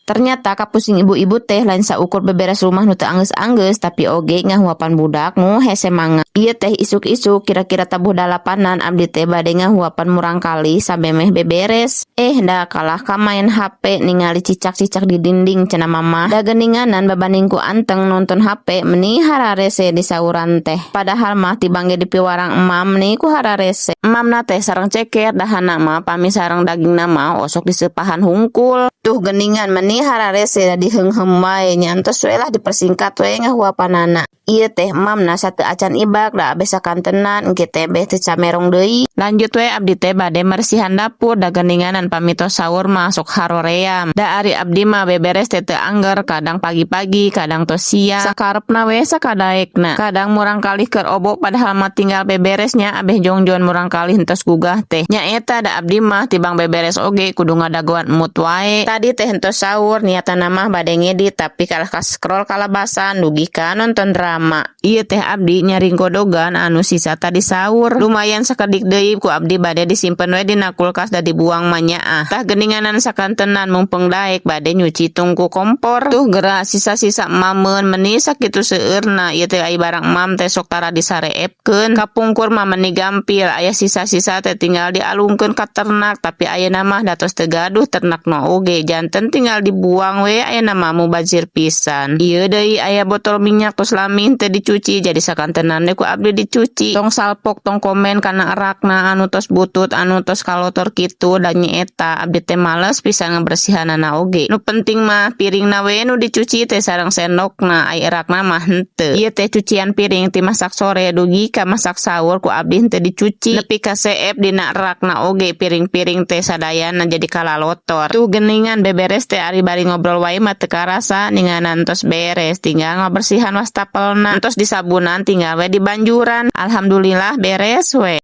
Ternyata kapusing ibu-ibu teh lain saukur beberes rumah nu teu anggeus-anggeus, tapi oge ngahuapan budak nu hese mangan. Ieu teh isuk-isuk kira-kira tabuh 8-an abdi teh bade ngahuapan murangkalih samemeh beberes. Eh, da kalah ka main HP, ningali cicak-cicak di dinding cenah Mamah. Da geuninganan babanding ku anteng nonton HP meni hararese disauran teh. Padahal mah tibang ge dipiwarang emam meni ku hararese. Emamna teh sareng ceker, dahana mah pami sareng dagingna mah osok diseupahan hungkul. Tuh geuningan meni hararese, da diheungheum wae nya. Entos we lah, dipersingkat we ngahuapanana. Ieu teh emamna sateu acan ibak, da abeh sakantenan, engke teh beh teu camerong deui. Lanjut we abdi teh bade mersihan dapur, da geuninganan pami tos sahur mah sok haroream. Da ari abdi mah beberes teh teu angger, kadang pagi-pagi, kadang tos siang. Sakarepna we, sakadaekna. Kadang murangkalih keur obo, padahal mah tinggal beberesnya abeh jongjon murangkalih entos gugah teh. Nya eta, da abdi mah tibang beberes oge kudu ngadagoan emut wae. Tadi teh entos sahur, niatna mah bade ngedit, tapi kalah ka scroll kalabasan dugi ka nonton drama. Ieu teh abdi nyaring godogan anu sisa tadi sahur. Lumayan sakedik deui, ku abdi bade disimpen we dina kulkas, da dibuang mah nyaah. Tah geuninganan sakantenan mumpung daek bade nyuci tungku kompor. Tuh geura sisa-sisa emameun meni sakitu seueurna. Ieu teh ai barang emam teh sok tara disareepkeun. Kapungkur mah meni gampil, aya sisa-sisa teh tinggal dialungkeun ka ternak, tapi ayeuna mah da tos teu gaduh ternakna oge, janten tinggal dibuang we ayeuna mah, mubazir pisan. Ieu deui aya botol minyak tos lami teu dicuci, jadi sakantenan ku abdi dicuci. Tong salpok, tong komen kana erakna anu tos butut, anu tos kalotor kitu, da nyaeta abdi teh males pisan ngabersihanana oge. Nu penting mah piringna we nu dicuci teh sareng sendokna, ai erakna mah henteu. Ieu teh cucian piring ti masak sore dugi ka masak sahur ku abdi henteu dicuci. Nepi ka seep dina erakna oge piring-piring teh sadayana jadi kalalotor. Tuh geuningan beberes teh ari bari ngobrol wae mah teu karasa, ninganan tos beres, tinggal ngabersihan wastafelna. Entos disabunan, tinggal we dibanjuran. Alhamdulillah beres we.